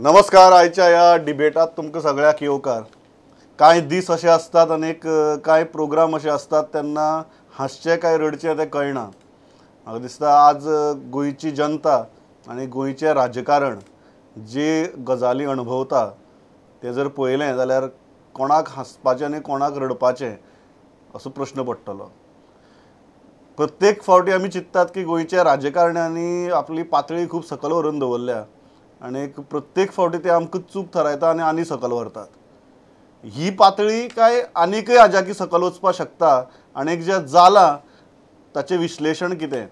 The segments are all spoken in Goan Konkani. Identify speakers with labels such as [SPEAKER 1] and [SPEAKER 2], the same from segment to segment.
[SPEAKER 1] नमस्कार. आयच्या ह्या डिबेटात तुमकां सगळ्याक येवकार. कांय दीस अशे आसतात आनी कांय प्रोग्राम अशे आसतात तेन्ना हांसचें काय रडचें तें कळना. म्हाका दिसता आज गोंयची जनता आनी गोंयचें राजकारण जे गजाली अणभवता तें जर पळयलें जाल्यार कोणाक हांसपाचें आनी कोणाक रडपाचें असो प्रश्न पडटलो. प्रत्येक फावटी आमी चिंततात की गोंयच्या राजकारण्यांनी आपली पातळी खूब सकयल व्हरून दवरल्या आनी प्रत्येक फावटी ते आमकां चूक थारायता आनी आनी सकयल व्हरतात. ही पातळी काय आनीकय हाज्याकी सकयल वचपाक शकता आनी जें जालां ताचें विश्लेशण कितें?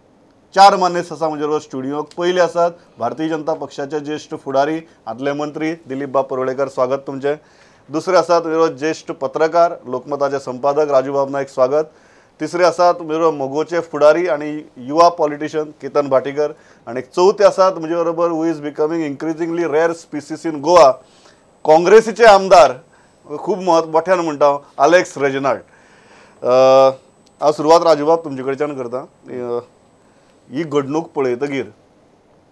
[SPEAKER 1] चार मानेस्त आसा म्हजे बरोबर स्टुडियोक. पयले आसात भारतीय जनता पक्षाचे ज्येश्ठ फुडारी आदले मंत्री दिलीप बाब परुळेकर, स्वागत तुमचें. दुसरे आसात म्हजे बरोबर ज्येश्ठ पत्रकार लोकमताचे संपादक राजूबाब नायक, स्वागत. तिसरे आसात म्हजे बरोबर मगोचे फुडारी आनी युवा पॉलिटिशियन केतन भाटीकर आनी चवथे आसात म्हजे बरोबर who is becoming increasingly rare species in Goa, काँग्रेसीचे आमदार खूब मोठ्यान म्हणटा हांव, आलेक्स रेजिनाल्ड. हांव सुरवात राजूबाब तुमचे कडच्यान करता. ही घडणूक पळयतगीर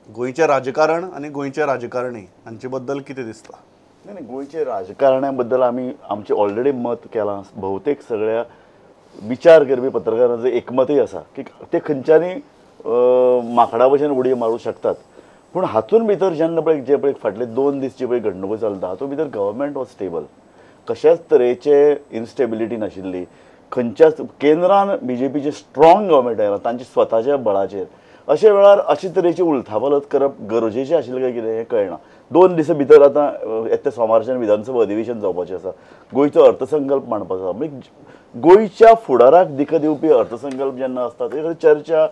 [SPEAKER 1] गोंयचें राजकारण आनी गोंयचे राजकारणी हांचे बद्दल कितें दिसता?
[SPEAKER 2] नाही, गोंयचे राजकारण्या बद्दल आमी आमचें ऑलरेडी मत केलां. बहुतेक सगळ्या विचार करपी पत्रकारांचें एकमतय आसा की ते खंयच्यांनी माकडा भशेन उडयो मारूंक शकतात. पूण हातूंत भितर जेन्ना पळय जे पळय फाटले 2 दीस जी पळय घडणुको चलता हातूंत भितर गव्हर्मेंट वॉज स्टेबल, कशाच तरेचे इनस्टेबिलिटी नाशिल्ली. खंयच्याच केंद्रान बीजेपीचे स्ट्रॉंग गव्हर्मेंट आयलां तांच्या स्वताच्या बळाचेर. अशे वेळार अशे तरेची उलथापलत करप गरजेचें आशिल्लें काय कितें हें कळना. 2 दिसां भितर आतां येत्या सोमारच्यान विधानसभा अधिवेशन जावपाचें आसा, गोंयचो अर्थसंकल्प मांडपाचो आसा. म्हणजे गोंयच्या फुडाराक दिका दिवपी अर्थसंकल्प जेन्ना आसता ते चर्चा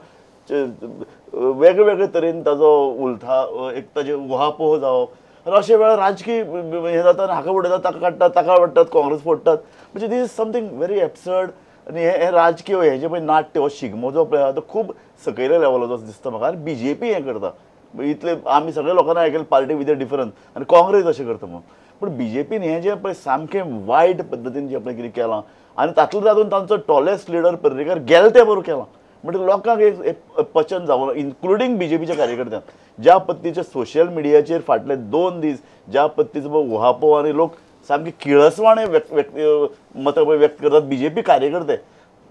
[SPEAKER 2] वेगळे वेगळे तरेन ताजो उलथा एक ताजे उहापोह जावप आनी अशे वेळार राजकीय हें जाता आनी हाका उडयतात ताका काडटात ताका वाडटात काँग्रेस फोडटात. म्हणजे this is something very absurd. आनी हें राजकीय हें जें पळय नाट्य हो शिगमो जो पळय आहा तो खूब सकयल्या लेवलाचो असो दिसता म्हाका. आनी बीजेपी हें करता इतले आमी सगळे लोकांनी आयकलें पार्टी विथ अ डिफरन्स आनी काँग्रेस अशें करता म्हणून. पूण बीजेपीन हें जें पळय सामकें वायट पद्दतीन जें पळय कितें केलां आनी तातूंत तातूंत तांचो टॉलेस्ट लिडर पर्रीकर गेले ते बरोबर केलां. म्हणजे लोकांक एक पचन जावं इन्क्लुडींग बीजेपीच्या कार्यकर्त्यांक. ज्या पद्दतीचे सोशल मिडियाचेर फाटले 2 दीस ज्या पद्दतीचो उहापोह आनी लोक सामके किळसवाणे मतां व्यक्त करतात बीजेपी कार्यकर्ते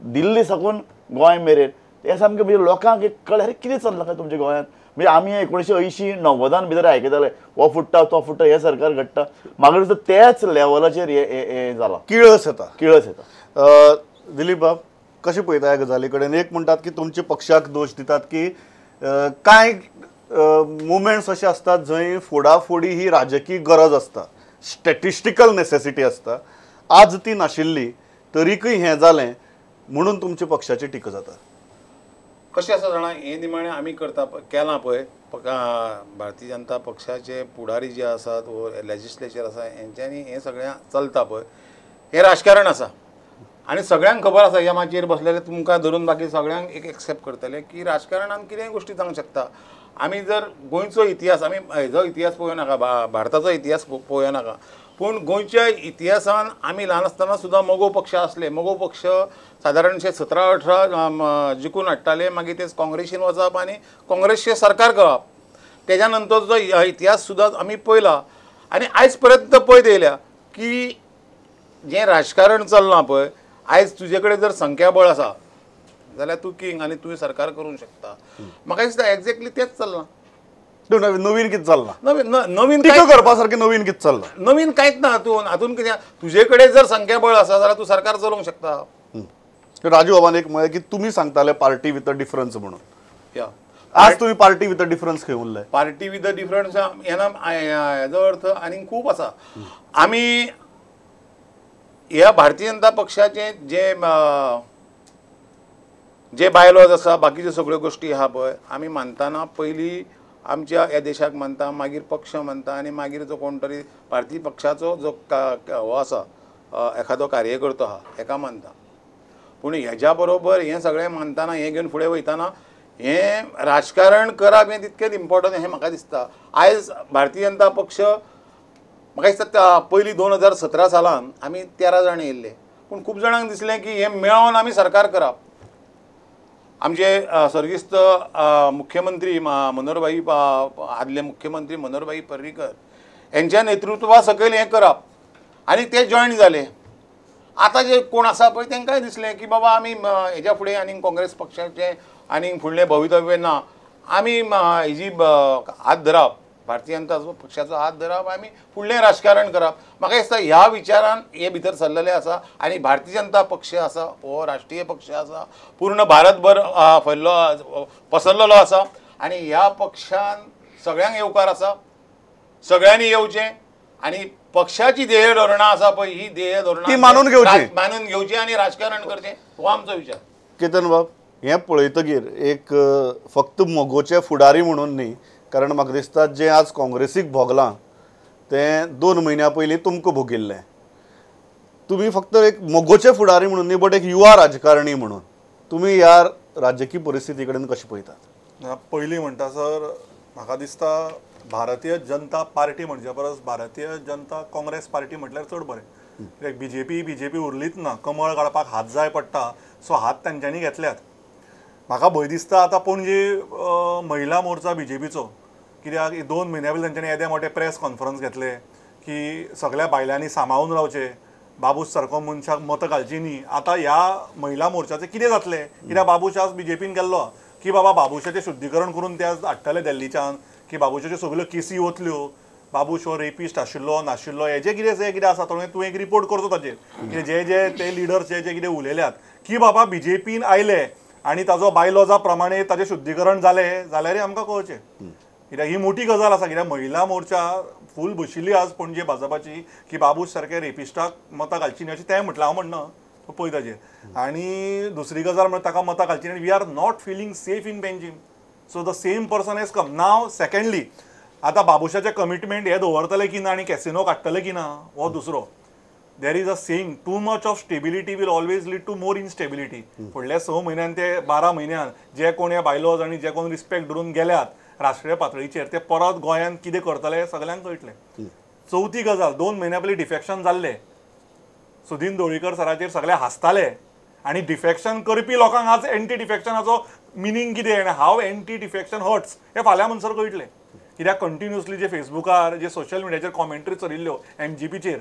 [SPEAKER 2] दिल्ली साकून गोंय मेरेन, हे सामकें म्हणजे लोकांक एक कळ्ळें अरे कितें चल्लां काय तुमच्या गोंयांत. म्हणजे आमी 1980-90 भितर आयकताले हो फुट्टा तो फुट्टा हें सरकार घडटा, मागीर त्याच लेवलाचेर हें जालां,
[SPEAKER 1] किळस येता,
[SPEAKER 2] किळस येता.
[SPEAKER 1] दिलीप बाब कशें पळयता ह्या गजाली कडेन? एक म्हणटात की तुमचे पक्षाक दोश दितात की कांय मुवमेंट्स अशे आसतात जंय फोडाफोडी ही राजकीय गरज आसता, स्टॅटिस्टिकल नेसेसिटी आसता. आज ती नाशिल्ली तरीकय हें जालें म्हणून तुमच्या पक्षाची टिका जाता.
[SPEAKER 3] कशें आसा जाणा, हें निमाणें आमी करता केलां पळय भारतीय जनता पक्षाचे फुडारी जे आसात वो लेजिस्लेचर आसा हेंच्यांनी हें सगळें चलता पळय, हें राजकारण आसा आनी सगळ्यांक खबर आसा. ह्या माचयेर बसलेले तुमकां धरून बाकी सगळ्यांक एक एक्सेप्ट करतले की राजकारणान कितेंय गोश्टी जावंक शकता. आमी जर गोंयचो इतिहास आमी हेजो इतिहास पळोवया नाका, भारताचो इतिहास पळोवया नाका, पूण गोंयच्या इतिहासान आमी ल्हान आसतना सुद्दां मगो पक्ष आसले. मगो पक्ष सादारणशे 17-18 जिखून हाडटाले, मागीर ते काँग्रेसीन वचप आनी काँग्रेसचें सरकार करप. तेज्या नंतर जो इतिहास सुद्दां आमी पळयला आनी आयज पर्यंत पळयत येयल्या की जें राजकारण चल्लां पळय, आयज तुजे कडेन जर संख्याबळ आसा जाल्यार तूं किंग आनी तुवें सरकार करूंक शकता. म्हाका दिसता एक्झॅक्टली तेंच चल्लां.
[SPEAKER 1] नवीन कितें चल्लां?
[SPEAKER 3] नवीन
[SPEAKER 1] टिका करपा सारकें नवीन कितें चल्लां?
[SPEAKER 3] नवीन कांयच ना हातून. हातून कितें, तुजे कडेन जर संख्याबळ आसा जाल्यार तूं सरकार चलोवंक शकता.
[SPEAKER 1] राजू बाबान एक म्हळें की तुमी सांगताले पार्टी विथ अ डिफरन्स म्हणून,
[SPEAKER 3] या
[SPEAKER 1] आज तुमी पार्टी विथ अ डिफरन्स खंय उरले?
[SPEAKER 3] पार्टी विथ अ डिफरन्स हेना हेजो अर्थ आनीक खूब आसा. आमी ह्या भारतीय जनता पक्षाचे जे जे बायलॉज आसा बाकीच्यो सगळ्यो गोश्टी आहा पळय, आमी मानतना पयलीं आमच्या ह्या देशाक मानता, मागीर पक्ष मानता आनी मागीर जो कोण तरी भारतीय पक्षाचो जो हो आसा एखादो कार्यकर्तो आहा हेका मानता. पूण हेज्या बरोबर हें सगळें मानतना हें घेवन फुडें वयतना हें राजकारण करप हें तितकेंच इम्पोर्टंट हें म्हाका दिसता. आयज भारतीय जनता पक्ष म्हाका दिसता पयलीं 2017 सालान आमी 13 जाण येयल्ले, पूण खूब जाणांक दिसलें की हें मेळोन आमी सरकार करप. आमचे स्वर्गीस्त मुख्यमंत्री मनोहरभाई, आदले मुख्यमंत्री मनोहरभाई पर्रीकर हेंच्या नेतृत्वा सकयल हें करप आनी ते जॉयन जाले. आतां जे कोण आसा पळय तांकांय दिसलें की बाबा आमी हेज्या फुडें आनीक काँग्रेस पक्षाचें आनीक फुडलें भवितव्य ना, आमी हेजी हात धरप, भारतीय जनता पक्षाचो हात धरप, आमी फुडलें राजकारण करप. म्हाका दिसता ह्या विचारान हे भितर सरलेले आसा आनी भारतीय जनता पक्ष आसा हो राष्ट्रीय पक्ष आसा, पूर्ण भारतभर फैल्लो पसरलेलो आसा आनी ह्या पक्षान सगळ्यांक येवकार आसा, सगळ्यांनी येवचें आनी पक्षाची ध्येय धोरणां आसा पळय ही ध्येय धोरणां
[SPEAKER 1] ती मानून घेवची,
[SPEAKER 3] मानून घेवची आनी राजकारण करचें, हो आमचो विचार.
[SPEAKER 1] केतन बाब, हें पळयतगीर एक फक्त मगोचे फुडारी म्हणून न्ही, कारण म्हाका दिसता जें आज काँग्रेसीक भोगलां तें 2 म्हयन्यां पयलीं तुमकां भोगिल्लें. तुमी फक्त एक मगोचे फुडारी म्हणून न्ही, बट एक युवा राजकारणी म्हणून तुमी ह्या राजकीय परिस्थिती कडेन कशें पळयतात?
[SPEAKER 4] पयलीं म्हणटा सर, म्हाका दिसता भारतीय जनता पार्टी म्हणचे परस भारतीय जनता काँग्रेस पार्टी म्हटल्यार चड बरें. कित्याक बीजेपी उरलीच ना, कमळ काडपाक हात जाय पडटा, सो हात तांच्यांनी घेतल्यात. म्हाका भंय दिसता आतां पणजे महिला मोर्चा बीजेपीचो, कित्याक 2 म्हयन्या पयलीं तांच्यांनी येदे मोठे प्रेस कॉन्फरन्स घेतले की सगळ्या बायलांनी सांबाळून रावचें, बाबूश सारको मनशाक मतां घालची न्ही. आतां ह्या महिला मोर्चाचें कितें जातलें? कित्याक बाबूश आज बीजेपीन गेल्लो की बाबा बाबूशाचें शुद्धीकरण करून ते आज हाडटले दिल्लीच्यान, की बाबूशाच्यो सगळ्यो केसी वतल्यो, बाबूश हो रेपिस्ट आशिल्लो नाशिल्लो हेजें कितें जें कितें आसा तो तूं एक रिपोर्ट करचो ताजेर, कित्याक जे जे ते लिडर्स जे जे कितें उलयल्यात की बाबा बीजेपीन आयले आनी ताजो बायलॉजा प्रमाणे ताजें शुद्धीकरण जालें जाल्यारय आमकां कळचें. कित्याक ही मोठी गजाल आसा, कित्याक महिला मोर्चा फूल बशिल्ली आज पणजे भाजपाची की बाबूश सारके रेपिस्टाक मतां घालची न्ही अशें तें म्हटलें, हांव म्हणना पळय ताजेर. आनी दुसरी गजाल म्हळ्यार ताका मतां घालची न्ही, we are not feeling safe in Panjim, so the same person has come. Now secondly, आतां बाबूशाचें कमिटमेंट हें दवरतले की ना आनी कॅसिनो काडटले की ना हो दुसरो. There is a saying, too much of stability will always lead to more instability. फुडल्या 6 म्हयन्यान ते 12 म्हयन्यान जे कोण हे बायलॉज आनी जे कोण रिस्पेक्ट धरून गेल्यात राष्ट्रीय पातळीचेर ते परत गोंयांत कितें करतले सगल्यांक कळटलें. चवथी गजाल, 2 म्हयन्या पयलीं डिफेक्शन जाल्लें, सुदीन ढवळीकर सराचेर सगळे हांसताले आनी डिफेक्शन करपी लोकांक आज एंटी डिफेक्शनाचो मिनींग कितें आनी हाव एंटी डिफेक्शन हर्ट्स हें फाल्यां म्हणसर कळटलें. कित्याक कंटिन्युअसली जे फेसबुकार जे सोशल मिडियाचेर कॉमेंट्री चलिल्ल्यो एमजीपीचेर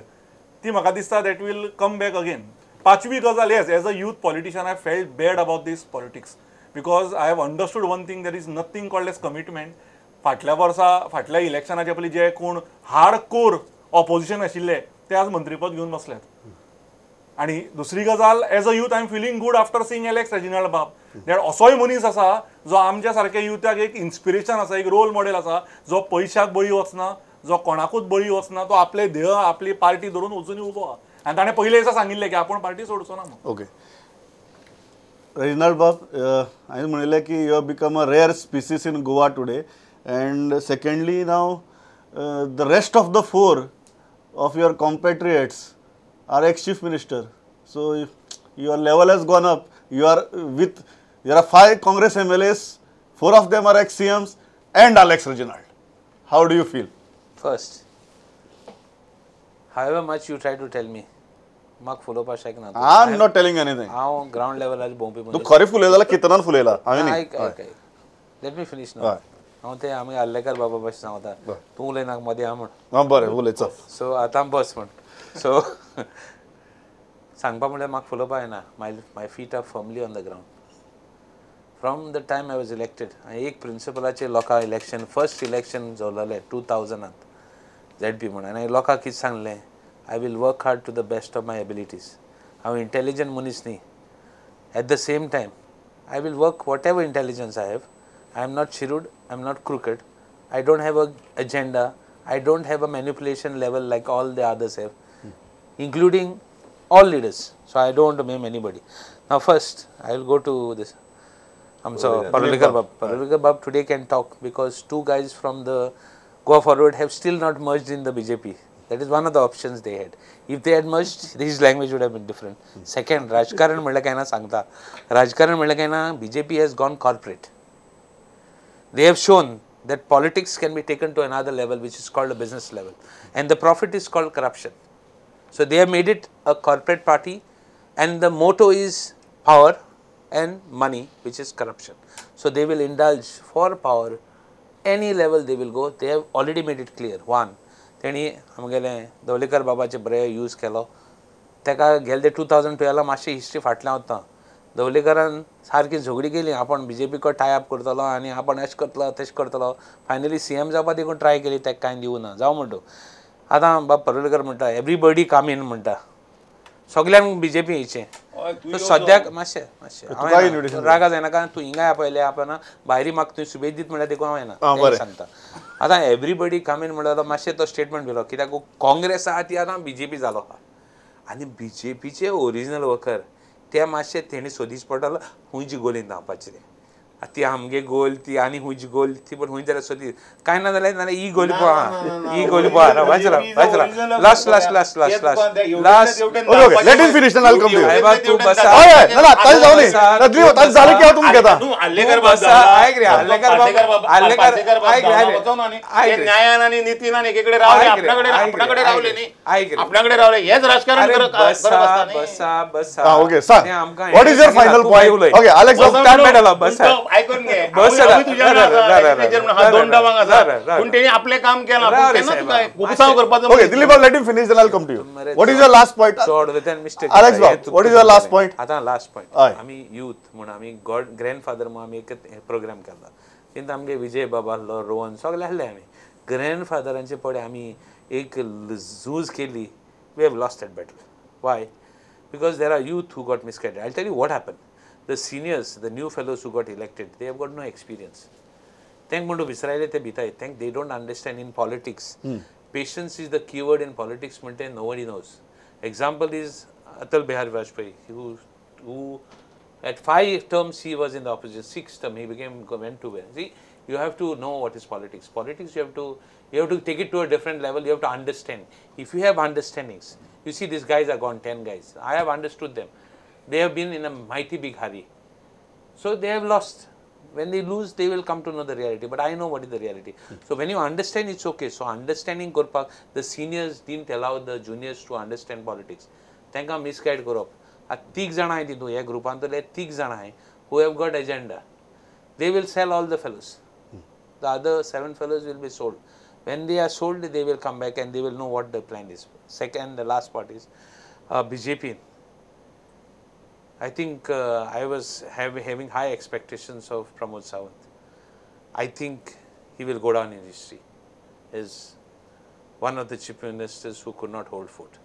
[SPEAKER 4] ती म्हाका दिसता that will come back again. पांचवी गजाल, yes, as a youth politician I felt bad about this politics because I have understood one thing, there is nothing called as commitment. फाटल्या वर्सा फाटल्या इलेक्शनाच्या पयलीं जे कोण हार्ड कोर ऑपोजिशन आशिल्ले ते आज मंत्रीपद घेवन बसल्यात. आनी दुसरी गजाल, as a youth I am feeling good after seeing Alex Reginald बाब, that असोय मनीस आसा जो आमच्या सारक्या युथाक एक इन्स्पिरेशन आसा, एक रोल मॉडेल आसा, जो पयशाक बळी वचना, जो कोणाकूच बळी वचना, तो आपले ध्येय आपली पार्टी धरून वचून उबो आहा. आनी ताणें पयले दिसा सांगिल्लें की आपूण पार्टी सोडचो ना म्हणून.
[SPEAKER 1] ओके रेजिनाल्ड बाब, हांवें म्हणिल्लें की you have become a rare species in Goa today, and secondly now the rest of the 4 of your compatriots are ex-chief minister. So your level has gone up. You are with, there are 5 Congress MLAs, 4 of them are ex-CMs and Alex Reginald. How do you feel?
[SPEAKER 5] First, however much you try to tell me, म्हाका फुलोवपाक शकना.
[SPEAKER 1] I am not telling anything.
[SPEAKER 5] हांव ग्रावंड लेवलार भोंवपी.
[SPEAKER 1] तूं खरें फुलयता जाल्यार केतनान फुलयला.
[SPEAKER 5] आयक आयक, let me finish न्हू. हांव ते आमी आर्लेकर बाबा भशेन सांगता, तूं उलयनाका मदीं हांव म्हण.
[SPEAKER 1] बरें उलय चल.
[SPEAKER 5] सो आतां बस म्हण. सो सांगपा म्हणल्यार म्हाका फुलोवपा येना. My feet are firmly on the ground. From the time I was elected, हांवें एक प्रिंसिपलाचेर लोकां इलेक्शन, फर्स्ट इलेक्शन जोडलेलें 2000 झेड पी म्हण. आनी लोकांक कितें सांगलें, I will work hard to the best of my abilities. हांव इंटेलिजंट मनीस न्ही. At the same time I will work whatever intelligence I have. I am not shrewd, I am not crooked, I don't have a agenda, I don't have a manipulation level like all the others have, including all leaders. So I don't want to name anybody. Now first, I will go to this. So Parulekar Bab. Parulekar Bab today can talk because 2 guys from the Goa Forward have still not merged in the BJP. That is one of the options they had. If they had merged, his language would have been different. Second, Rajkaran म्हणल्यार काय ना सांगता. Rajkaran म्हणल्यार काय ना, BJP has gone corporate. They have shown that politics can be taken to another level, which is called a business level. And the profit is called corruption. So they have made it a corporate party, and the motto is power and money, which is corruption. So they will indulge for power, any level they will go. They have already made it clear. One, तेणी आमगेलें दवलेकर बाबाचे बरे यूज केलो. ताका गेले ते 2012 मातशी हिस्ट्री फाटल्यान वता. दवलेकरान सारकी झगडी केली, आपण बीजेपी कडेन टाय अप करतलो आनी आपण अशें करतलो तशें करतलो. फायनली सीएम जावपा देखून ट्राय केली, ताका कांय दिवना. जावं म्हणटा आतां बाब परुलेकर म्हणटा एवरीबडी काम इन म्हणटा, सगल्यांक बीजेपी येयचें. सद्याक मातशें मातशें रागा जायना कारण तूं हिंगाय आपयलें आपणा भायरी म्हाका तुवें शुभेद दीत म्हणल्यार देखून हांव येना सांगता. आतां एवरीबडी काम इन म्हणल्यार मातशें तो स्टेटमेंट दिलो कित्याक काँग्रेस आहा ती आतां बीजेपी जालो आहा आनी बीजेपीचे ओरिजिनल वर्कर ते मातशें तेणी सोदीच पडटलो हुंयची गोलीन धांवपाची तें. ती आमगे गोल ती आनी हुंयची गोल ती पण हुंय जाल्यार सोदी कांय ना जाल्यार नाल्यार ही गोली पळय, ही गोली पळय. Last last last last last last
[SPEAKER 1] let him finish then I will come to you.
[SPEAKER 5] तूं बसा
[SPEAKER 1] ना ना ताजें जावं न्ही ताजें जालें की हांव तुमकां घेता.
[SPEAKER 3] आल्लेकर बाब
[SPEAKER 5] आयक रे, आल्लेकर बाब आल्लेकर आयक रे,
[SPEAKER 3] न्यायान आनी नितीन आनी एकेकडे रावले, आपणाकडे आपणाकडे रावले न्ही, आपणाकडे रावले हेच राजकारण करत
[SPEAKER 5] बसा बसा बसा.
[SPEAKER 1] ओके सांग, what is your final point? Okay Alex
[SPEAKER 5] बाब टायम मेळटलो, बसा
[SPEAKER 3] आयकून घे. दोन डावांक आसा पूण तेणी आपलें काम केलां खुबसांव करपाचो.
[SPEAKER 1] Okay Dilip Babu, let him finish then I will come to you. What is your last point?
[SPEAKER 5] चड उलयता mistake.
[SPEAKER 1] Alex Babu, what is your last point?
[SPEAKER 5] आतां लास्ट पॉयंट, आमी यूथ म्हूण आमी गॉड ग्रँडफादर म्हूण आमी एक प्रोग्राम केला. तितून आमगे विजय बाबा आहलो, रोहन सगळे आहले. आमी ग्रँडफादरांचे पळय आमी एक झूज केली. We have lost that battle. Why? Because there are youth who got misguided. I tell you what happen. The seniors, the new fellows who got elected, they have got no experience. Thank म्हणून विसरायले ते भिताय. Thank they don't understand in politics. Patience is the keyword in politics म्हणटे nobody knows. Example is Atal Bihari Vajpayee, who at 5 terms he was in the opposition, 6th term he became went to where. See, you have to know what is politics. Politics you have to take it to a different level. You have to understand. If you have understandings, you see these guys are gone, 10 guys. I have understood them. They have been in a mighty big hurry. So they have lost. When they lose, they will come to know the reality. But I know what is the reality. So when you understand, it's okay. So understanding korpak, the seniors didn't allow the juniors to understand politics. Tenka misguide korop. A 3 jana hai titu, ya grupanतले 3 jana hai who have got agenda. They will sell all the fellows. The other 7 fellows will be sold. When they are sold, they will come back and they will know what the plan is. Second, the last part is BJP. I think I was having high expectations of Pramod Sawant. I think he will go down in history as one of the chief ministers who could not hold fort.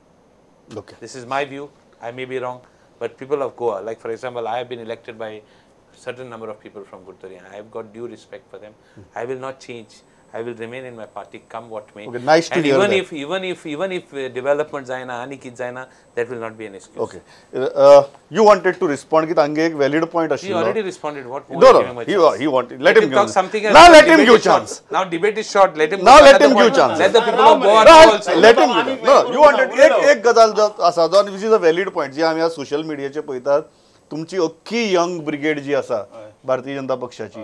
[SPEAKER 1] Okay.
[SPEAKER 5] This is my view. I may be wrong, but people of Goa, like for example, I have been elected by certain number of people from Curtorim. I have got due respect for them. I will not change. I will remain in my party, come what may.
[SPEAKER 1] Okay, nice to
[SPEAKER 5] and
[SPEAKER 1] hear
[SPEAKER 5] even
[SPEAKER 1] that.
[SPEAKER 5] If even if development जायना आनी कितें जायना, that will not be an excuse.
[SPEAKER 1] Okay, you wanted to respond की तांगे एक valid point आशिल्लो.
[SPEAKER 5] He already responded. What more?
[SPEAKER 1] No, no, he wanted. Let him
[SPEAKER 5] talk something else.
[SPEAKER 1] Now let him give chance.
[SPEAKER 5] Now debate is short. Let him.
[SPEAKER 1] Now let him give chance.
[SPEAKER 5] Let the people of Goa know also.
[SPEAKER 1] Let him give. No, you wanted एक गजाल आसा जो which is a valid point जी आमी आज सोशल मिडियाचेर पळयतात. तुमची अख्खी यंग ब्रिगेड जी आसा भारतीय जनता पक्षाची,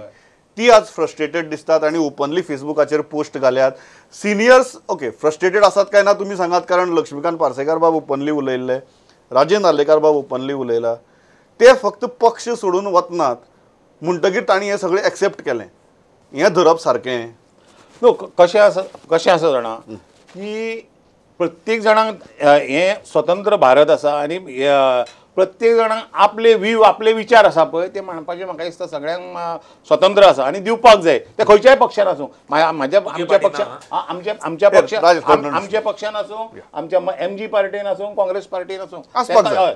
[SPEAKER 1] ती आज फ्रस्ट्रेटेड दिसतात आणि ओपनली फेसबुकाचेर पोस्ट घाल्यात. सिनियर्स ओके फ्रस्ट्रेटेड आसात काय ना तुमी सांगात, कारण लक्ष्मीकांत पार्सेकार बाब ओपनली उलयल्ले, राजेंद्र आर्लेकार बाब ओपनली उलयला. ते फक्त पक्ष सोडून वचनात म्हणटगीर तांणी हें सगळें एक्सेप्ट केलें. हें धरप सारकें
[SPEAKER 3] न्हू. कशें आसा, कशें आसा जाणा की प्रत्येक जाणांक हें स्वतंत्र भारत आसा आनी प्रत्येक जाणांक आपले व्यू आपले विचार आसा पळय ते मांडपाचे म्हाका दिसता सगळ्यांक स्वतंत्र आसा आनी दिवपाक जाय. ते खंयच्याय पक्षान आसूं, म्हाज्या आमच्या पक्षा आमच्या आमच्या पक्षा आमच्या पक्षान आसूं, आमच्या एमजी पार्टीन आसूं, काँग्रेस पार्टीन आसूं,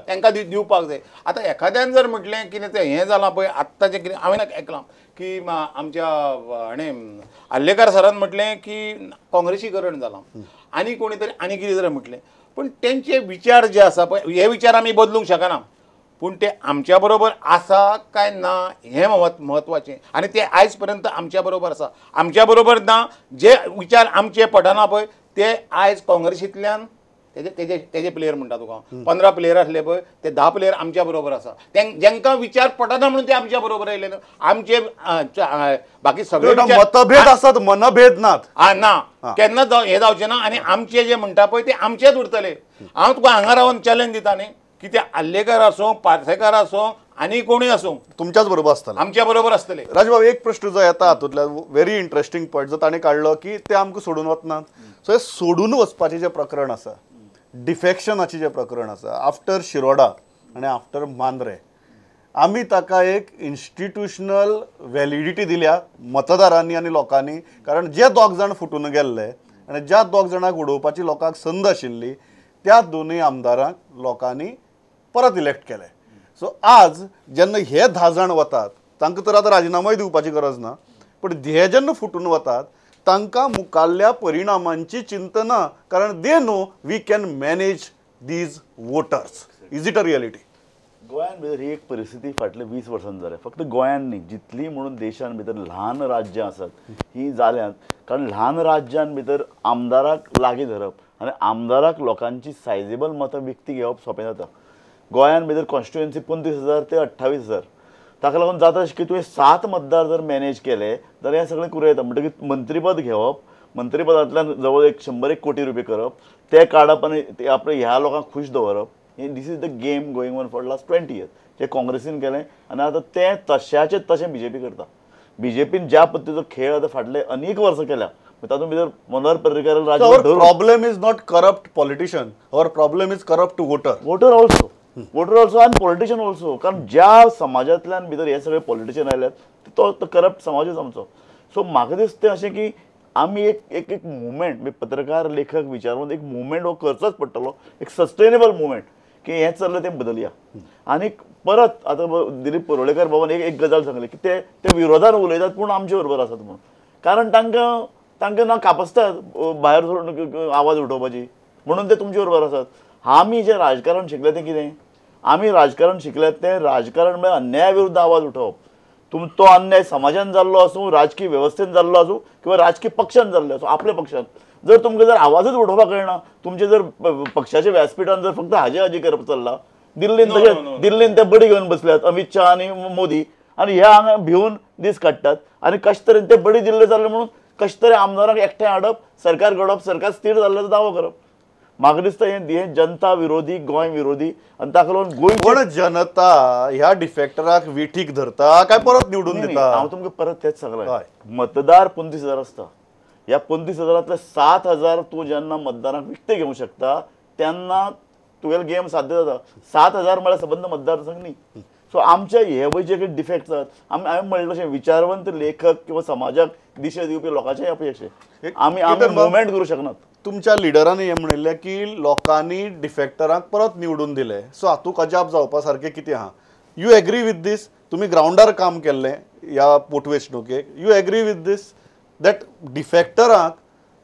[SPEAKER 3] तांकां दिवपाक जाय. आतां एखाद्यान जर म्हटलें कितें तें हें जालां पळय आत्ताचें कितें हांवें आयकलां की आमच्या हाणें आर्लेकार सरान म्हटलें की काँग्रेसीकरण जालां आनी कोणी तरी आनी कितें जर म्हटलें, पूण तेंचे विचार जे आसा पळय हे विचार आमी बदलूंक शकना, पूण ते आमच्या बरोबर आसा काय ना हें म्हत्वाचें आनी ते आयज पर्यंत आमच्या बरोबर आसा. आमच्या बरोबर ना जे विचार आमचे पडना पळय ते आयज काँग्रेसींतल्यान तेजे तेजे तेजे प्लेयर म्हणटा तुका 15 प्लेयर आसले पळय ते 10 प्लेयर आमच्या बरोबर आसा. जेंकां विचार पडना म्हणून ते आमच्या बरोबर आयले न्हू. आमचे बाकी सगळे
[SPEAKER 1] मतभेद आसात, मनभेद नात.
[SPEAKER 3] ना केन्ना हें जावचें ना आनी आमचे जे म्हणटा पळय ते आमचेच उरतले. हांव तुका हांगा रावन चॅलेंज दिता न्ही की ते आर्लेकार आसूं, पार्सेकार आसूं, आनी कोणूय आसूं
[SPEAKER 1] तुमच्याच बरोबर आसतले,
[SPEAKER 3] आमच्या बरोबर आसतले.
[SPEAKER 1] राजबाब, एक प्रश्न जो येता हातूंतल्यान, व्हेरी इंट्रस्टिंग पॉयंट जो ताणें काडलो की ते आमकां सोडून वचनात. सो हे सोडून वचपाचें जें प्रकरण आसा, डिफेक्शनाचें जें प्रकरण आसा, आफ्टर शिरोडा आनी आफ्टर मांद्रे, आमी ताका एक इन्स्टिट्युशनल व्हॅलिडिटी दिल्या मतदारांनी आनी लोकांनी, कारण जे दोग जाण फुटून गेल्ले आनी ज्या दोग जाणांक उडोवपाची लोकांक संद आशिल्ली त्या दोनूय आमदारांक लोकांनी परत इलेक्ट केले. सो आज जेन्ना हे 10 जाण वतात तांकां तर आतां राजिनामोय दिवपाची गरज ना, पण हे जेन्ना फुटून वतात तांकां मुखाल्ल्या परिणामांची चिंतना, कारण they know we can manage these voters. Is it a reality?
[SPEAKER 2] गोंयान भितर ही एक परिस्थिती फाटले 20 वर्सां जाल्या. फक्त गोंयान न्ही, जितली म्हणून देशान भितर ल्हान राज्यां आसात ही जाल्यांत, कारण ल्हान राज्यान भितर आमदाराक लागीं धरप आनी आमदाराक लोकांची सायजेबल मतां विकती घेवप सोंपें जाता. गोंयान भितर कॉन्स्टिट्युएन्सी 35,000 ते 28,000, ताका लागून जाता अशें की तुवें 7 मतदार जर मॅनेज केले जाल्यार हें सगळें करूं येता. म्हणटकीर मंत्रीपद घेवप, मंत्रीपदांतल्यान जवळ 101 कोटी रुपये करप, ते काडप आनी ते आपले ह्या लोकांक खूश दवरप. This is the game going on for last 20 years जे काँग्रेसीन केलें आनी आतां तें तशाचें तशें बीजेपी करता. बीजेपीन ज्या पद्दतीचो खेळ आतां फाटले अनेक वर्सां केल्या तातूंत भितर Manohar Parrikar
[SPEAKER 1] problem is not corrupt politician, our problem is corrupt voter.
[SPEAKER 2] Voter also, voter also आनी पॉलिटिशियन ऑल्सो. कारण ज्या समाजांतल्यान भितर हे सगळे पॉलिटिशियन आयल्यात तो करप्ट समाजूच आमचो. सो म्हाका दिसता तें अशें की आमी एक एक एक मुवमेंट, पत्रकार लेखक विचारून एक मुवमेंट हो करचोच पडटलो, एक सस्टेनेबल मुवमेंट की हें चल्लें तें बदलया. आनी परत आतां दिलीप परुळेकर बाबान एक गजाल सांगली की ते ते विरोधान उलयतात पूण आमचे बरोबर आसात म्हणून, कारण तांकां तांकां ना कापसतात भायर सोडून आवाज उठोवपाची, म्हणून ते तुमचे बरोबर आसात. आमी जें राजकारण शिकलें तें कितें? आमी राजकारण शिकलें तें राजकारण म्हळ्यार अन्याया विरुद्ध आवाज उठोवप. तो अन्याय समाजान जाल्लो आसूं, राजकीय वेवस्थेन जाल्लो आसूं किंवा राजकीय पक्षान जाल्लो आसूं, आपल्या पक्षान जर तुमकां जर आवाजच उठोवपाक कळना, तुमचे जर पक्षाच्या व्यासपीठान जर फक्त हाजी हाजी करप चल्ला, दिल्लीन तशें दिल्लीन ते बडी घेवन बसल्यात अमित शाह आनी मोदी, आनी ह्या हांगा भिवन दीस काडटात आनी कशे तरेन ते बडी दिल्ले जाले म्हणून कशे तरेन आमदारांक एकठांय हाडप, सरकार घडोवप, सरकार स्थीर जाल्ल्याचो दावो करप. म्हाका दिसता हें जनता विरोधी, गोंय विरोधी आनी ताका लागून गोंय
[SPEAKER 1] पण जनता ह्या डिफेक्टराक विठीक धरता काय परत निवडून दिता?
[SPEAKER 2] हांव तुमकां परत तेच सांगलां, मतदार 35,000 आसता, ह्या 35,000 7,000 तूं जेन्ना मतदारांक विकते घेवंक शकता तेन्ना तुगेलो गेम साध्य जाता. 7,000 म्हळ्यार सबंद मतदारसंघ न्ही. सो आमचे हे पळय जे कितें डिफेक्ट आसात, आमी हांवें म्हणलें तशें विचारवंत लेखक किंवा समाजाक दिशा दिवपी लोकांचें अपयश, आमी आमी मुवमेंट करूं शकनात.
[SPEAKER 1] तुमच्या लिडरांनी हें म्हणिल्लें की लोकांनी डिफेक्टरांक परत निवडून दिले, सो हातूंत अजाप जावपा सारकें कितें आहा? You agree with this? तुमी ग्रावंडार काम केल्लें ह्या पोटवेंचणुकेक, you agree with this that डिफेक्टरांक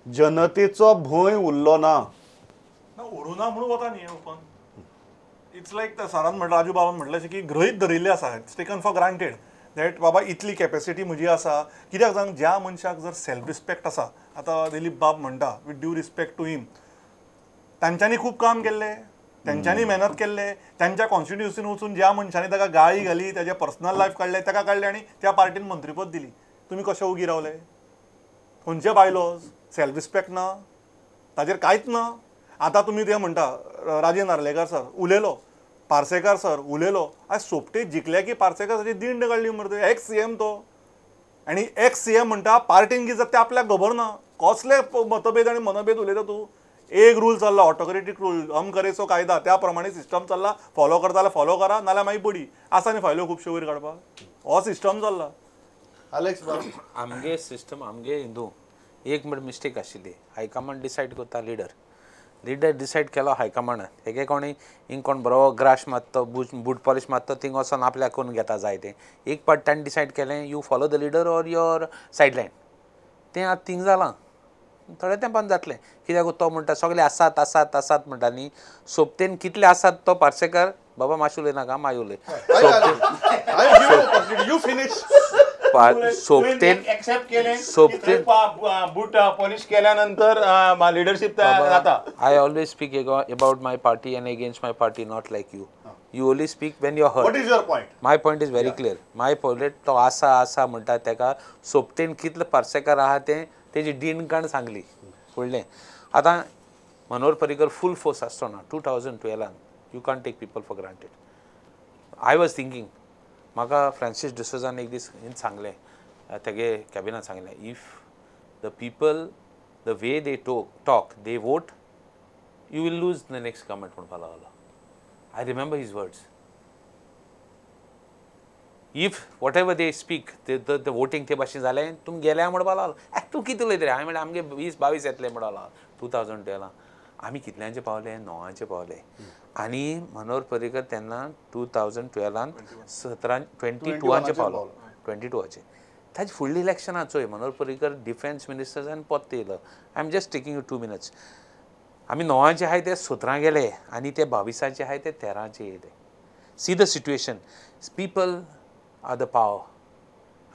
[SPEAKER 1] जनतेचो भंय उरलो ना?
[SPEAKER 4] उरूं ना म्हणून वता न्ही ओपन. It's like सरान म्हणलें, राजू बाबान म्हणलें अशें की गृहीत धरिल्लें आसा, it's taken for granted that बाबा इतली कॅपेसिटी म्हजी आसा. कित्याक सांग, ज्या मनशाक जर सेल्फ रिस्पेक्ट आसा, आतां दिलीप बाब म्हणटा with due respect to him, तांच्यांनी खूब काम केल्लें, तेंच्यांनी मेहनत केल्ले, तांच्या कॉन्स्टिट्युएन्सीन वचून ज्या मनशांनी ताका गाळी घाली, ताजें पर्सनल लायफ काडलें, ताका काडलें आनी त्या पार्टीन मंत्रीपद दिली. तुमी कशे उगी रावले? खंयचे बायलोज? सेल्फ रिस्पेक्ट ना, ताजेर कांयच ना. आतां तुमी ते म्हणटा राजेंद्र नार्लेकर सर उलयलो, पार्सेकार सर उलयलो, आयज सोपटे जिखले की पार्सेकार सराची दिंड काडली मरे, एक्स सी एम तो. आनी एक्स सी एम म्हणटा पार्टीन कितें जाता तें आपल्याक खबर ना. कसले मतभेद आनी मनभेद उलयता तूं? एक रूल चल्ला, ऑटोक्रेटीक रूल, हम करेसो कायदा, त्या प्रमाणे सिस्टम चल्ला, फॉलो करता जाल्यार फॉलो करा, नाल्यार मागीर बडी आसा न्ही फायल्यो खुबश्यो वयर काडपाक, हो सिस्टम चल्ला.
[SPEAKER 1] आलेक्स बाब,
[SPEAKER 5] आमगे सिस्टम आमगे हिंदू एक मिनट मिस्टेक आशिल्ली, हायकमांड डिसायड करता, लिडर लिडर डिसायड केलो हायकमांडान, हेगे कोणी हिंग कोण बरो ग्रास मारतो, बूट पॉलिश मारतो, थिंग वचोन आपल्याक करून घेता जाय तें. एक पाट ताणें डिसायड केलें you follow the leader or your sideline, तें आतां थिंग जालां, थोड्या तेंपान जातलें. कित्याक तो म्हणटा सगळे आसात आसात आसात म्हणटा न्ही, सोबतेन कितले आसात तो पार्सेकर बाबा मातशें उलयनाका मागीर उलय. सोबतेन
[SPEAKER 3] सोबतेन बूट पॉलिश केल्यानंतर लिडरशीप जाता.
[SPEAKER 5] I always speak about my party and against my party, not like you. You only speak when you are hurt.
[SPEAKER 1] What is your point?
[SPEAKER 5] My point is very clear. My point तो आसा आसा म्हणटा तेका सोबतेन कितले पार्सेकर आहा तें तेजी डीण काण सांगली फुडलें. आतां मनोहर पर्रीकर फूल फोर्स आसतो ना 2012 you can't take people for granted. I was thinking म्हाका फ्रांसीस डिसोजान एक दीस सांगलें, तेगे कॅबिनान सांगलें, if the people the way they talk they vote you will lose the next government म्हणपाक लागलो. I remember his words. If whatever they speak the voting ते भाशेन जालें तुमी गेल्या म्हणपाक लागलो. तूं कितें उलयता रे? हांवें म्हणलें आमगे 20-22 येतले म्हणपाक लागलो. 2012 आमी कितल्यांचे पावले? 9 पावले. आनी मनोहर पर्रीकर तेन्ना 2012 22 पावलो, 22. ताजे फुडलीं इलेक्शनां चोय मनोहर पर्रीकर डिफेन्स मिनिस्टर जावन परत येयलो. I am just taking you 2 minutes. आमी 9 आहाय ते 17 गेले आनी ते 22 आहाय ते 13 येयले. See the situation. People are the power.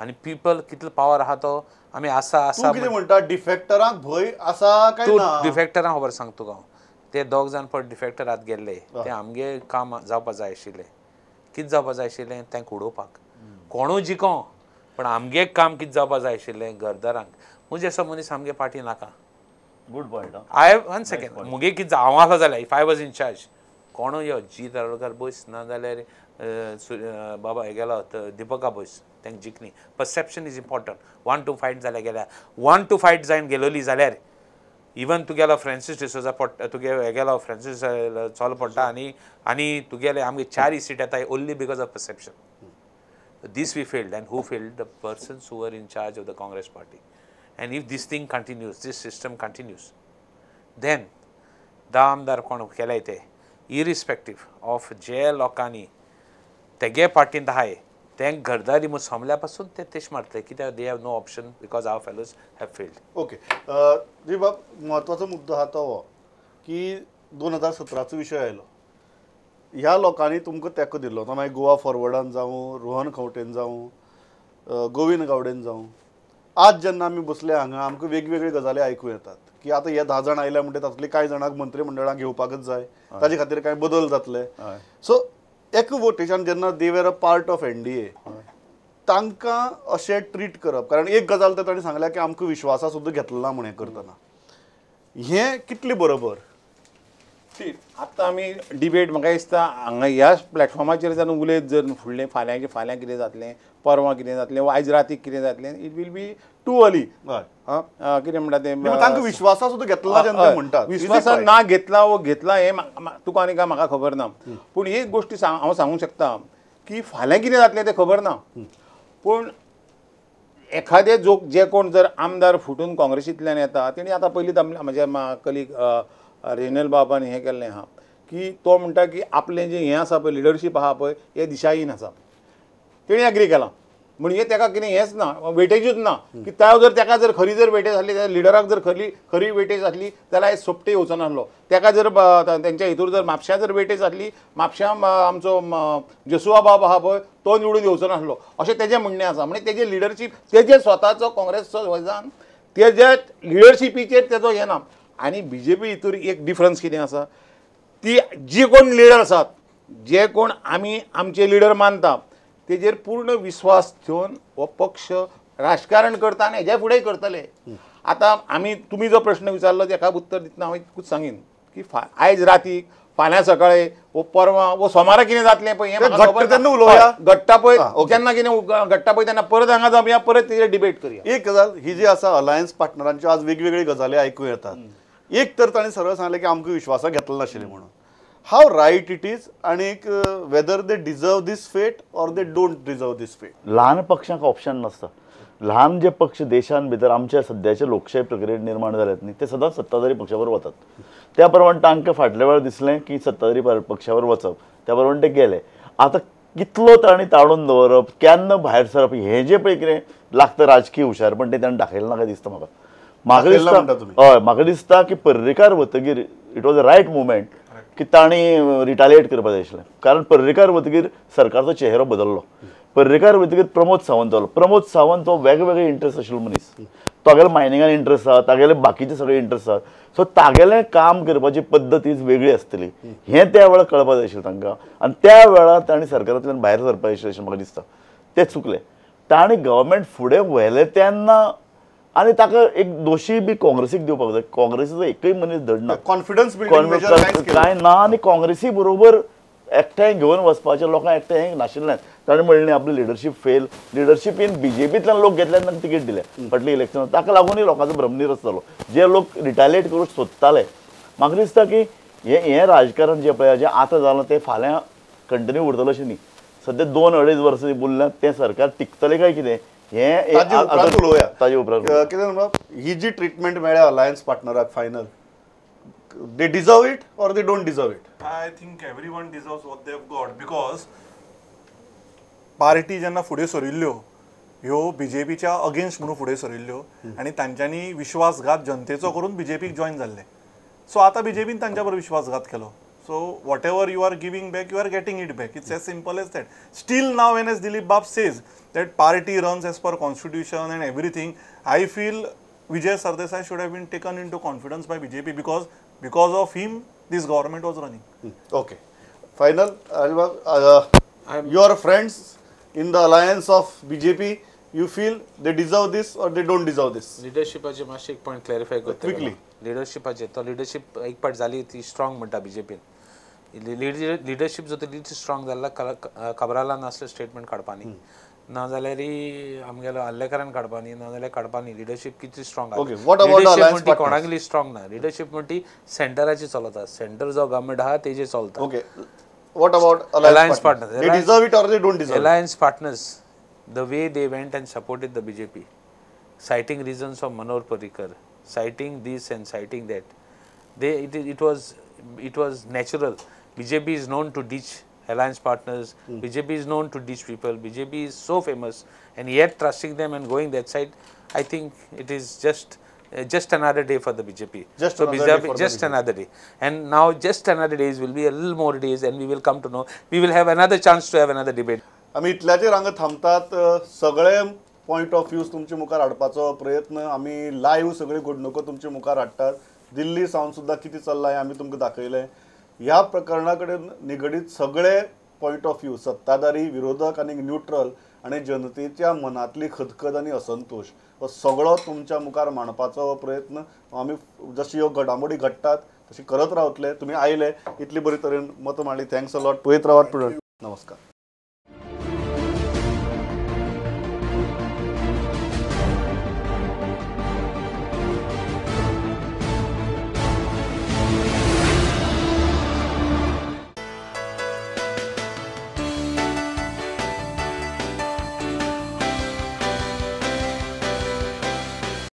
[SPEAKER 5] आनी पिपल कितलो पावर आहा तो आमी आसा आसा
[SPEAKER 1] कितें म्हणटा? डिफेक्टरांक भंय आसा काय ना?
[SPEAKER 5] डिफेक्टरांक खबर सांगता तुका हांव, ते दोग जाण पट डिफेक्टर आत गेल्ले ते आमगे काम जावपा जाय आशिल्लें. कितें जावपा जाय आशिल्लें? तांकां उडोवपाक. कोणूय जिको पण आमगे काम कितें जावपा जाय आशिल्लें घरदारांक. म्हजे असो मनीस आमगे पार्टी नाका.
[SPEAKER 2] Good point.
[SPEAKER 5] I one second मुगे कितें हांव आसलो जाल्यार if I was in charge कोणूय यो जी तारोडकार बस ना जाल्यार बाबा हे गेलो दिपका बस तांकां जिखली. Perception is important. 1 to fight जाल्यार गेल्या 1 to 5 जायन गेलोली जाल्यार इवन तुगेलो फ्रांसीस डिसोजा पडटा, तुगे हे गेलो फ्रांसीस चलो पडटा आनी आनी तुगेले आमगे 4 सीट येता only because of perception. This we failed. And who failed? The persons who are in charge of the Congress party. And if this thing continues, this system continues, then 10 आमदार कोण केले ते इरिस्पेक्टीव ऑफ जे लोकांनी तेगे पार्टींत आहाय तें घरदारी म्हूण सोमल्या पासून ते तेश मारतले कित्याक they have no option because our fellows have failed.
[SPEAKER 1] Okay जी बाब, म्हत्वाचो मुद्दो आहा तो हो की 2017चो विशय आयलो. ह्या लोकांनी तुमकां तेंको दिल्लो, तो मागीर गोवा फॉरवर्डान जावं, रोहन खंवटेन जावं, गोविंद गावडेन जावं. आज जेन्ना आमी बसले हांगा आमकां वेगवेगळ्यो गजाली आयकूं येतात की आतां हे 10 जाण आयल्या म्हणटा तातूंतले कांय जाणांक मंत्रीमंडळाक घेवपाकच जाय, ताजे खातीर कांय बदल जातले. सो एक वोटेशन जेन्ना they were a part of NDA तांकां अशें ट्रीट करप, कारण एक गजाल तर तांणी सांगल्या की आमकां विश्वासा सुद्दां घेतलो ना म्हण हें करतना, हें कितलें बरोबर?
[SPEAKER 3] आतां आमी डिबेट म्हाका दिसता हांगा ह्या प्लॅटफॉर्माचेर जर उलयत जर फुडलें फाल्यां फाल्यां कितें जातलें, परवां कितें जातलें वा आयज रातीक कितें जातलें, it will be too early. कितें म्हणटा तें,
[SPEAKER 1] तांकां विश्वासा सुद्दां घेतला जेन्ना म्हणटा,
[SPEAKER 3] विश्वासा ना घेतला वो घेतला हें तुका आनी काय म्हाका खबर ना. पूण एक गोश्ट हांव सांगूंक शकता की फाल्यां कितें जातलें तें खबर ना, पूण एखादे जो जे कोण जर आमदार फुटून काँग्रेसींतल्यान येता तेणी आतां पयलींच म्हज्या कलीग रेनेल बाबान हें केल्लें आहा की तो म्हणटा की आपलें जें हें आसा पळय लिडरशीप आहा पळय हें दिशाहीन आसा, तेणी एग्री केलां. म्हणजे ताका कितें हेंच ना, वेटेजूच ना की तो जर ताका जर खरी जर वेटेज आसली जाल्यार लिडराक जर खरी खरी वेटेज आसली जाल्यार आयज सोपटे येवचो नासलो. ताका जर तेंच्या हितूर जर म्हापश्यां जर वेटेज आसली, म्हापश्यां आमचो जसुआ बाब आहा पळय तो निवडून येवचो नासलो अशें तेजें म्हणणें आसा. म्हणजे तेजें लिडरशीप तेजें स्वताचो काँग्रेसचो वयजान तेज्या लिडरशिपीचेर तेजो हें ना. आनी बीजेपी हितूर एक डिफरन्स कितें आसा, ती जी कोण लिडर आसात जे कोण आमी आमचे लिडर मानता तेजेर पूर्ण विस्वास ठेवन हो पक्ष राजकारण करता आनी हेज्या फुडेंय करतले. आतां आमी तुमी जो प्रश्न विचारलो तेका उत्तर दितना हांव इतकूच सांगीन की आयज रातीक फाल्यां सकाळीं वो परवां वो सोमारा कितें जातलें पळय हें म्हाका घडटा पळय, जेन्ना कितें घडटा पळय तेन्ना परत हांगा जावया, परत तेजेर डिबेट करया.
[SPEAKER 1] एक गजाल ही जी आसा अलायन्स पार्टनरांच्यो आज वेगवेगळी गजाली आयकूं येतात. एक तर तांणी सरळ सांगलें की आमकां विश्वासा घेतलो नाशिल्लें म्हणून, हाव रायट it is आनी whether they deserve this fate or they don't deserve this fate.
[SPEAKER 2] ल्हान पक्षांक ऑप्शन नासता. ल्हान जे पक्ष देशान भितर आमच्या सद्याच्या लोकशाही प्रक्रियेत निर्माण जाल्यात न्ही ते सदांच सत्ताधारी पक्षावर वतात. त्या प्रमाणे तांकां फाटल्या वेळार दिसलें की सत्ताधारी पक्षावर वचप, त्या प्रमाणे ते गेले. आतां कितलो तांणी ताणून दवरप, केन्ना भायर सरप हें जें पळय कितें लागता राजकीय हुशारपण तें ताणें दाखयलें ना काय दिसता म्हाका. म्हाका दिसता हय, म्हाका दिसता की पर्रीकार वतगीर it was a right movement की तांणी रिटालिएट करपाक जाय आशिल्लें, कारण पर्रीकार वतगीर सरकारचो चेहरो बदल्लो. पर्रीकार वतगीर प्रमोद सावंत जालो. प्रमोद सावंत हो वेगवेगळे इंट्रस्ट आशिल्लो मनीस, तागेलो मायनिंगान इंट्रस्ट आसा, तागेले बाकीचे सगळे इंट्रस्ट आसा. सो तागेलें काम करपाची पद्दत ही वेगळी आसतली हें त्या वेळार कळपाक जाय आशिल्लें तांकां, आनी त्या वेळार तांणी सरकारांतल्यान भायर सरपाक जाय आशिल्लें अशें म्हाका दिसता. तें चुकलें. तांणी गव्हर्मेंट फुडें व्हेलें तेन्ना आनी ताका एक दोशी बी काँग्रेसीक दिवपाक जाय. काँग्रेसीचो एकूय मनीस धडना,
[SPEAKER 1] कॉन्फिडन्स
[SPEAKER 2] कांय ना, आनी काँग्रेसी बरोबर एकठांय घेवन वचपाचें लोकांक एकठांय नाशिल्लें. ताणें म्हणलें आपली लिडरशीप फेल, लिडरशिपीन बीजेपींतल्यान लोक घेतले तांकां तिकेट दिल्या फाटल्या इलेक्शनाक, ताका लागूनय लोकांचो भ्रमनिरस जालो, जे लोक रिटालिएट करूंक सोदताले. म्हाका दिसता की हें राजकारण जें पळय जें आतां जालां तें फाल्यां कंटिन्यू उरतलें अशें न्ही. सद्या 2-2.5 वर्सां उरल्यात तें सरकार टिकतलें काय कितें हें
[SPEAKER 1] ताजे
[SPEAKER 2] ताजे उपरांत
[SPEAKER 1] कितें. ही जी ट्रिटमेंट मेळ्ळ्या alliance पार्टनराक final, they deserve it or they don't deserve it?
[SPEAKER 4] I think everyone deserves what they have got, because party जेन्ना फुडें सरिल्ल्यो ह्यो बीजेपीच्या अगेन्स्ट म्हणून फुडें सरिल्ल्यो आनी तांच्यांनी विश्वासघात जनतेचो करून बीजेपीक जॉयन जाल्ले. सो आतां बीजेपीन तांच्या बरोबर विश्वासघात केलो. So whatever you are giving back, you are getting it back. It's as simple as that. Still now when as Dilip Bab says that party runs as per constitution and everything, I feel Vijay Sardesai should have been taken into confidence by BJP because of him this government was running.
[SPEAKER 1] Okay, final your friends in the alliance of BJP, you feel they deserve this or they don't deserve this?
[SPEAKER 5] लिडरशिपाचे मातशें एक पॉयंट क्लॅरिफाय करता
[SPEAKER 1] क्विकली.
[SPEAKER 5] लिडरशिपाचे तो लिडरशीप एक पाट जाली ती स्ट्रॉंग म्हणटा बीजेपीन. लिडरशीप जर ती स्ट्रॉंग जाल्यार खबरालान असलें स्टेटमेंट काडपा न्ही, ना जाल्यार आमगेलो आर्लेकरान काडपा न्ही, ना जाल्यार काडपा न्ही. लिडरशीप कितली स्ट्रॉंग आसा म्हणटी कोणागेली स्ट्रॉंग ना. लिडरशीप म्हणटी सेंटराची चलता, सेंटर जो गव्हर्मेंट आहा तेजेर चलता.
[SPEAKER 1] Okay, what about alliance partners? They deserve it or they don't deserve?
[SPEAKER 5] Alliance partners, the way they went and supported the BJP, citing reasons of Manohar Parrikar, citing this and citing that, they it was natural. BJP is known to ditch alliance partners, BJP is known to ditch people, BJP is so famous, and yet trusting them and going that side, I think it is just another day for the BJP.
[SPEAKER 1] Just
[SPEAKER 5] so
[SPEAKER 1] another day for
[SPEAKER 5] just
[SPEAKER 1] the BJP.
[SPEAKER 5] Another day. And now just another days will be a little more days, and we will come to know. We will have another chance to have another debate.
[SPEAKER 1] आमी इतल्याचेर हांगा थांबतात. सगळे पॉयंट ऑफ व्यूज तुमचे मुखार हाडपाचो प्रयत्न आमी लायव्ह सगळे घडणुको तुमचे मुखार हाडटात. दिल्ली सावन सुद्दां कितें चल्लां हें आमी तुमकां दाखयलें. ह्या प्रकरणा कडेन निगडीत सगळे पॉयंट ऑफ व्यू, सत्ताधारी, विरोधक आनी न्यूट्रल, आनी जनतेच्या मनांतली खदखद आनी असंतोश हो सगळो तुमच्या मुखार मांडपाचो प्रयत्न आमी जशी ह्यो घडामोडी घडटात तशी करत रावतले. तुमी आयले, इतली बरी तरेन मतां मांडली, thanks a lot. पळयत रावात. नमस्कार.